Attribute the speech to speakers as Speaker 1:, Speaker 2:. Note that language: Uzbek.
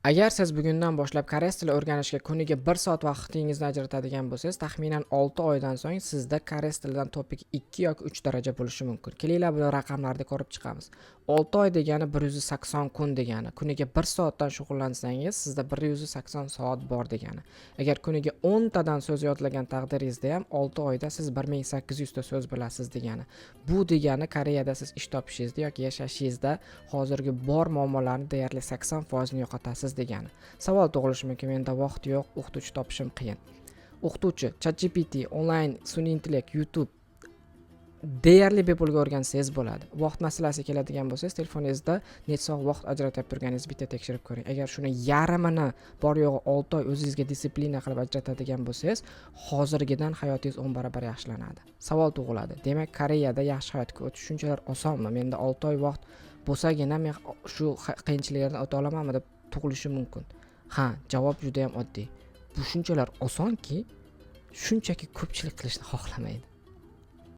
Speaker 1: Agar siz bugundan boshlab koreys tili o'rganishga kuniga 1 soat vaqtingizni ajratadigan bo'lsangiz, taxminan 6 oydan so'ng sizda koreys tilidan TOPIK 2 yoki 3 daraja bo'lishi mumkin. Kelinglar, buni raqamlarda ko'rib chiqamiz. 6 oy degani 180 kun degani. Kuniga 1 soatdan shug'ullansangiz, sizda 180 soat bor degani. Agar kuniga 10 tadan so'z yodlagan taqdiringizda ham 6 oyda siz 1800 ta so'z bilasiz degani. Bu degani Koreyada siz ish topishingizda yoki yashashingizda hozirgi bor muammolarni deyarli 80% ni yo'qotasiz degani. Savol tug'ilishi mumkin: menda vaqt yo'q, o'qituvchi topishim qiyin. O'qituvchi, ChatGPT, onlayn sun'iy intellekt, YouTube, deyarli bepulga o'rgansangiz bo'ladi. Vaqt masalasiga keladigan bo'lsangiz, telefoningizda necha soat vaqt ajratib turganingizni bitta tekshirib ko'ring. Agar shuni yarmini bor yo'g'i 6 oy o'zingizga дисциплина qilib ajratadigan bo'lsangiz, hozirgidan hayotingiz 10 barobar yaxshilanadi. Savol tug'iladi: demak, Koreyada yaxshi hayotga o'tish shunchalar osonmi? Menda 6 oy vaqt bo'lsagina, men shu qiyinchiliklardan o'ta olamanmi, deb tug'ilishi mumkin. Ha, javob juda yam oddiy: bu shunchalar osonki, shunchaki ko'pchilik qilishni xohlamaydi.